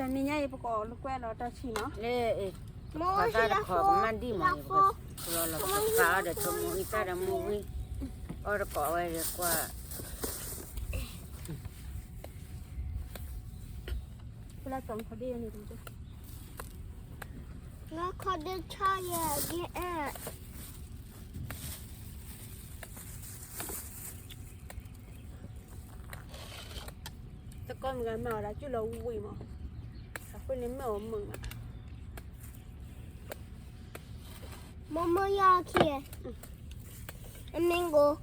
တနံၤညါအံၤ ပကအီၣ်လၢကွဲလီၤတၢ်ဆံနီၤ. လၢ ပသၣ်တခီကမၣ်ဒံၣ်မး, ပကလီၤလီၤပကဖးအီၣ်ဒီးဆိကမိၣ်အံသၣ်ဒီးမူဝံၤ, အီၣ်တကိးဝဲဒီးကွၢ် လၢခီဒ့န့ၣ် လၢခီဒ့ဆါယဲ ဒ်အဲၣ် တကီၢ်မုၢ်ဂၤမၤအီၤဒၣ် ကၠူၣ်လီၤဝံၤမး, အဃိန့ၣ်မ့ၢ်အီၤမုာ်မး, မ့ၢ်မ့ၢ်ယီၤခံ, အမ့ၢ်ကိး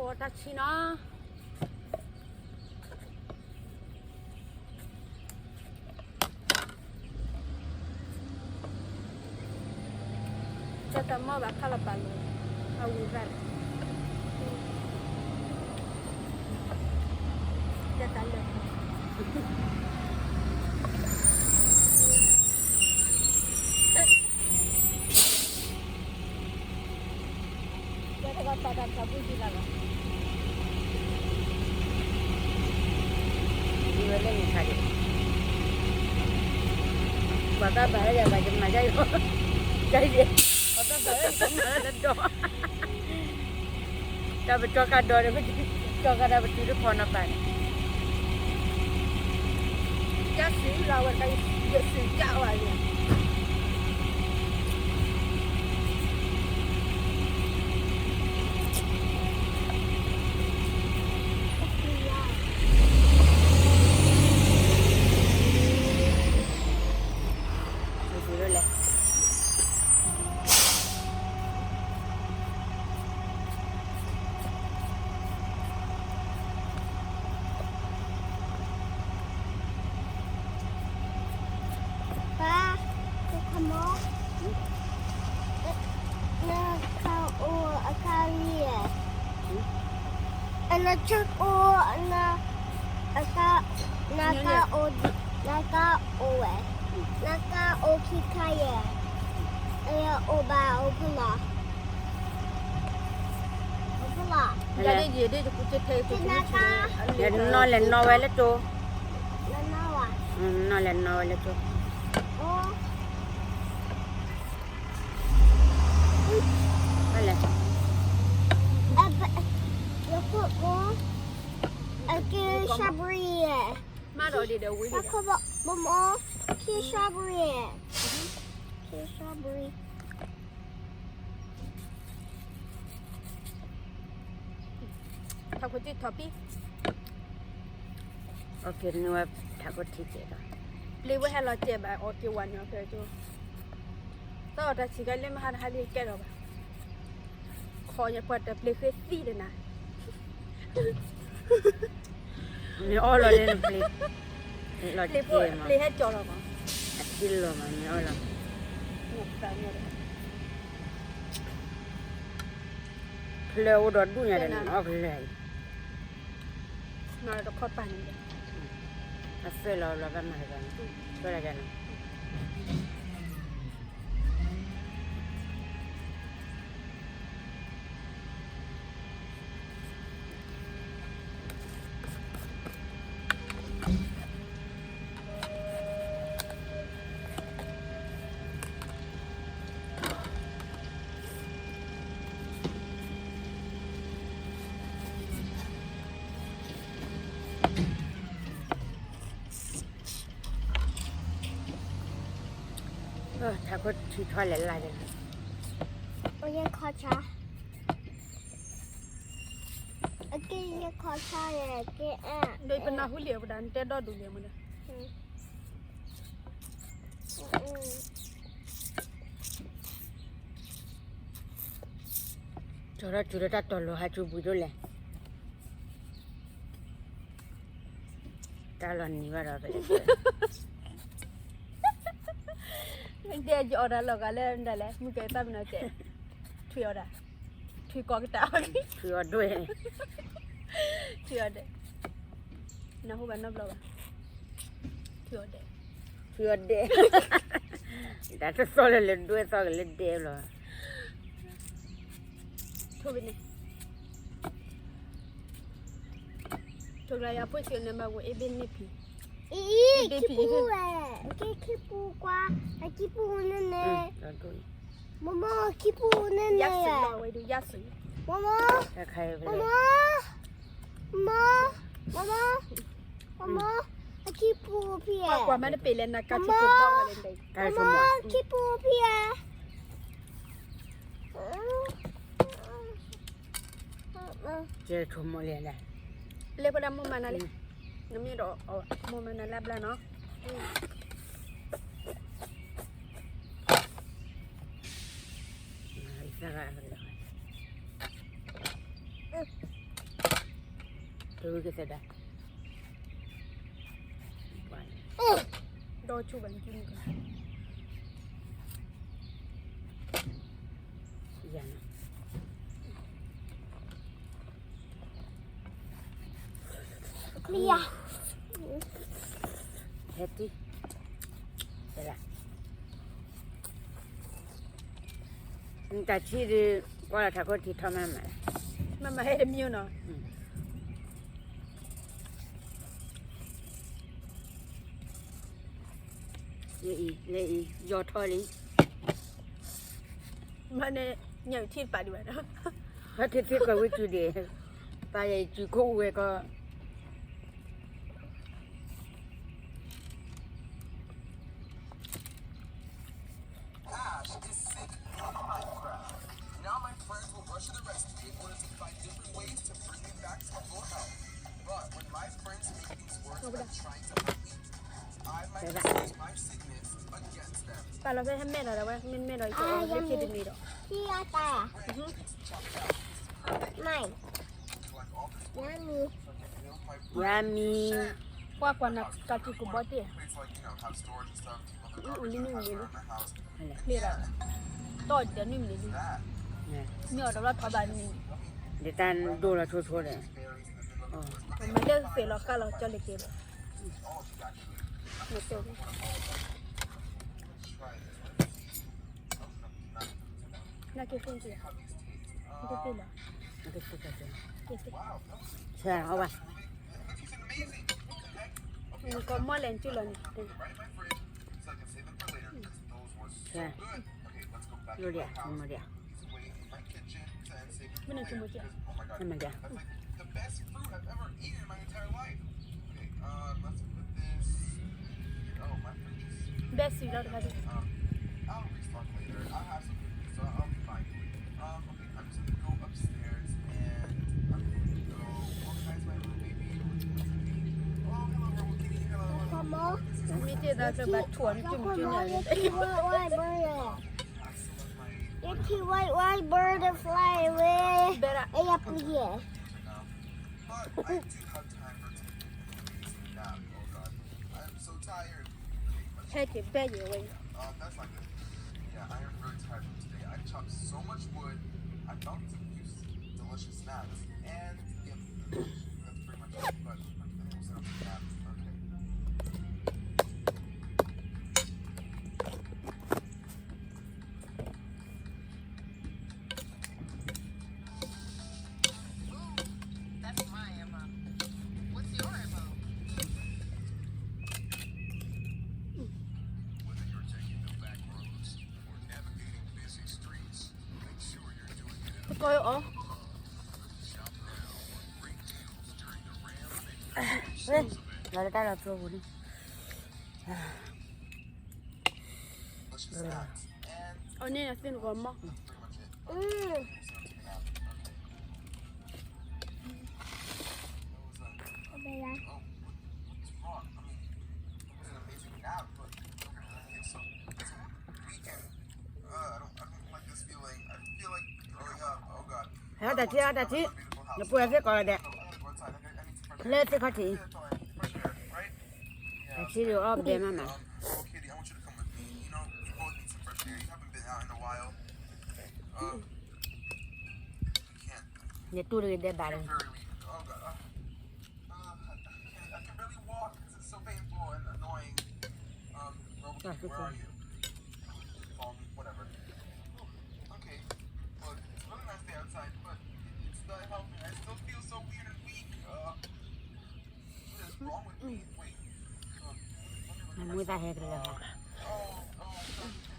ပတၢ်ဆံနီၤ. တၢ်တမီၢ်ဘၣ်ခါလီၤပာ်လီၤ, အဝံၤဘၣ်လီၤ, တၢ်တၢ်လၢ ဝဲလၢန့ၣ်ခါဒံး, ပှၤတၢ်ဘၣ်လၢယၤဘၣ်ယမၤယါအံၤ, ယါအံၤ, ပှၤတၢ်ဘၣ်လၢယကမၤလၢဒီး, တၢ်ပကၠီကါဒီးဒီး ပကၠီကါဒီးပတုၤတဖီနီၤပၢ်န့ၣ်, ယစံးလီၤဝဲတခါ, ယစံးကၢ်ဝဲန့ၣ် လဲၣ်, ပၢ်, နခးအိၣ်အကါလံ, နဆၢအိၣ်, နကါ, နကါအိၣ်ဝဲ, နကါအိၣ်ခံခါယဲၢ်, အိၣ်ဘၣ်အိၣ်ဖဲလဲၣ်, အိၣ်ဖဲလဲၣ်, လဲၤနီၢ်လဲၤနီၢ်ဝဲလၢကၠိ, နီၢ်လဲၤနီၢ်ဝဲလၢကၠိ, ဘၣ်လဲၣ်, အက့ strawberry, မၤဒီးဒ်ဒီးဝံၤ, ဘၣ်ခိၣ်ဘၣ်ဘၣ်မီ, က့ strawberry, က့ strawberry ထးခိၣ်ထံထီၣ်ပံ, အက့ၤနုာ်ဝဲထးခိၣ်ထံကဲးဒီး, ပျ့ၤဝဲဟဲလီၤကဲးဘၣ် အီၣ်က့ၤဝဲန့ၣ်အီၤဖဲကၠိ, တၢ်အီၣ်တၢ်ဆံးကဲလၢမဟါတဟါလံကဲထီၣ်ဘၣ်, ခီညါပှၤတပျ့ၤဃ့သံတနၤ မ့ၢ်အီၣ်လီၤလၢနပျ့ၤ, ပျ့ၤဟဲကၠီလီၤမး, အထံလီၤမး မ့ၢ်အီၣ်လီၤ, ဖျၢၣ်အိၣ်ဒီးဒူၣ်ညါဒီး နအီၣ်ဖျၢၣ်အံၤ, မၤတခီပာ်န့ၣ်, အသွဲၣ်လီၤလီၤဘၣ်မၤတဂၤန့ၣ်, သွဲၣ်လီၤကန့ၣ် ထးခိၣ်ထံထီၣ်လဲၤလၢ်ဒီး, ယခီဆါ, အက့ယခီဆါယဲက့, ဒီးပနၢ်ဟူလံာ်ပဒၣ်နတဲဒီဒူၣ်လံာ်မ့ၢ်ဒီး, ကၠီထီၣ်ကၠူၤလၢတၢ်တီၤလိၤဟးကၠူၤဘှံးဒိၣ်လဲၣ်, တၢ်လီၤနံၤဘၣ်ဒီး, တဲယအီၣ်တၢ်လီၤဂာ်လၢဒၣ်လဲၣ် မုၢ်ကဲသၣ်မနီၤကဲ, ထွံၣ်အီၣ်ဒၣ်, ထွံၣ် ထုးကိးကတၢၢ်, ထုးအီၤဒွဲၣ်, ထုးအီၤဒဲး, နၢ်ဟူဘၣ်နီတဘျီဘၣ်, ထုးအီၤဒဲး, ထုးအီၤဒဲး, တၢ်တသီလၢလၢဒွဲၣ်သီကလၢဒဲးလီၤ, ထိၣ်ဖဲန့ၣ်, ထိၣ်ကလါယၤဖိဆံးန့ၣ်မးဝဲ အ့ၣ်ဘ့ၣ်န့ၣ်ဖံး, အ့ၣ် အ့ၣ်ဘ့ၣ်ဖံး, ခံပူဝဲ, ခံပူကွၢ်, အခံပူန့ၣ်န့ၣ်, မမ ခံပူန့ၣ်န့ၣ်, ယါစူ, မမ, မမ, မမ, မမ, မမ, အခံပူဖံး, ကွၢ်ကွၢ်မ့ၢ်တပ့ၤလဲၣ်နကါခံပူဘီၣ်လဲၣ်, မမ, ခံပူဖံးဧါ. ကဲ ထိၣ်မိၢ်လဲၣ်လဲၣ်, လၢဖိဒၣ်မိၢ်မၤနၤလံ, နမ့ၢ်ဒီးမိၢ်မၤနၤလၢအဘျါနီၤ, တဝံကသဒၢ, ဒီးဆူၣ်ဘၣ်နကံမုၢ်က, ယၤနီၤ, ဟဲတံၢ်, တၢ်ဆံးဒုး ကွၢ်လီၤထးခိၣ်ထံထီၣ်မးမး, မးမးဟဲတမံၤနီၤ, လၢအံၤ လၢအံၤ ယီၤထီၣ်လံ, မ့ၢ်န့ၣ် ညၣ်အုၣ်ထံတပာ်ဒံးဘၣ်နီၤ, ဟဲထံထံကွၢ်ဝံၤစုဒံး, ပာ်ယၤအံၤစုခိၣ်ဝဲကီး ပာ်လီၤဖဲဟဲမဲာ်လီၤဒီးဝဲ မ့ၢ်မဲာ်လီၤအံၤ လၢခံတမံၤဒီး, မ့ၢ်, ယၤမံၤ, ကွၢ်ကွၢ်နၤကးကံၢ်ကဘီတ့ၢ်, အိၣ်လံနုၢ်မံၤလံ, လံဒီး, တီၢ်ဒီးနုၢ်မံၤလံ, မ့ၢ်အီၤဒီးလီၤထီၣ်ဘၣ်နုၢ်, တၢ်ဒိၣ်လီၤဆိဆိဒီး, မ့ၢ်လၢသ့ၣ်လီၤဃၣ်လီၤကၠီလ့ၤက့ၤဘၣ်, မ့ၢ်တဲ, နက့ၤဖုန်းက့ၤ, နက့ၤဖုန်းက့ၤ, ဆဲးအီၤဘၣ်, နကမီၢ်လဲၤနစုလီၤန့ၣ်, ဆဲး, မဒံး, မဒံး, မနုၤကမီၢ်က့ၤ, မဒံး best လီၤတခါ,မ့ၢ်တ့ၢ်သးကျၢၤဘၣ်ထိၣ်အီၤန့ၣ် ကၠူမုၢ်ကၠူနၢ်န့ၣ်, You can white, white bird fly away. ဟဲက့ၤဘဲယံၤဝဲ,လီၤလၢတၢ်လီၤကျိပူၤန့ၣ်, အန့ၣ်သ့ၣ်နကီမီၢ်, ဟဲတၢ်ထံ ဟဲတၢ်ထံ, နပှဲၤသ့ၣ်ကီးဒဲး, လၢသ့ၣ်ခီၣ်ထံးအံၤ, တၢ်ထံဒုးအီၣ်ဘဲမးမး, အ Hello, နတူၢ်တဂ့ၤဒဲးဘးတဂ့ၤ. Very weak. Oh God. Uh, uh, I can barely walk. This is so painful and annoying. Um, Robo, where are you? Call me, whatever. Okay. Look, it's a really nice day outside, but it's not helping. I still feel so weird and weak. Uh, what is wrong with me? Wait. Um, let me look at myself. နမူသးဟဲက့ၤလီၤ. Uh, oh, oh,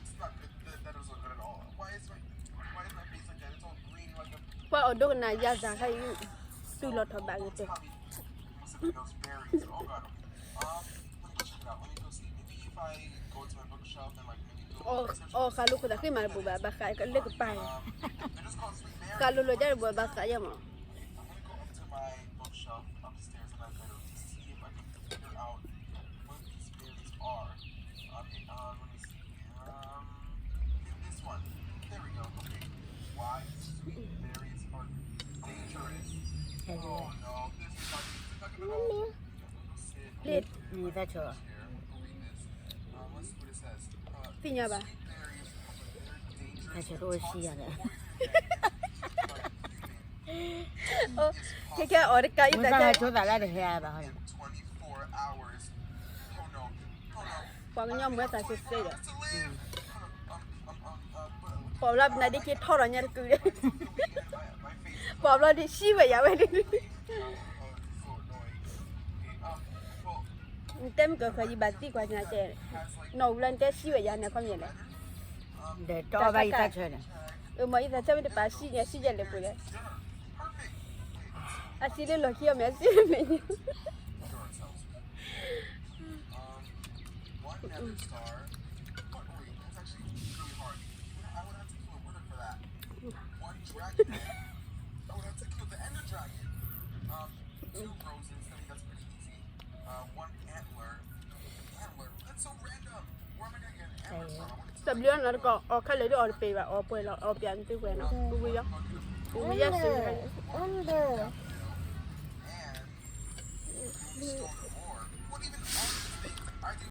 it's not good. That, that doesn't look good at all. Why is my, why is my face like that? It's all green, like a ပှၤအိၣ်ဒိကနၣ်ယၤစးခါအံၤ တူၢ်လီၤထီၣ်ဘးဂ့ၤတၢ်. အီၣ်ဃာ်လိာ်ခိၣ်သးဃ့မးတဘိးဘၣ် ဘၣ်ဃးကလၢကပၤ, ဃာ်လိာ်လိာ်ကၢ်တဘိးဘၣ်ဃးယဲၢ်မး. Mommy. သ့ၣ်ညါဘၣ်. ခဲခဲအီၤတကးအံၤသး ပှၤကညီမွဲသးစ့စ့ဒီး ပှၤဘျီပနၢ်ဒ့က့ထီၣ်ဒီးညါတကုာ်, ပှၤဘျီဒ်စံးဝဲယၤဝဲဒ်, နတဲမ့ၢ်ကီၢ်ခီယဘၣ်သံကွၢ်ညါတဲ, နီၢ်ဝူလၢနတဲစံးဝဲယၤန့ၣ်ခီမ့ၢ်လဲၣ်. ဒီးတအီၣ်ဘၣ်ယသးဆၢန့ၣ်, အမ့ၢ်ယသးဆၢမ့ၢ်တပာ်စံးန့ၣ် အစံးယဲၢ်လဲၣ်ပူၤလဲၣ်, အစံးလၢလီၢ်ခံအီၤမ့ၢ်အစံးမ့ၢ် တဘျီနီတကီၢ် အီၣ်ခဲလၢာ်ဒ်အီၣ်တပ့ၤဘၣ် အီၣ်ပှဲၤလီၤ အီၣ်ပၠးနသုပှဲၤနီၤ ကဝံၤယီၤ, ကဝံၤယီၤစံး,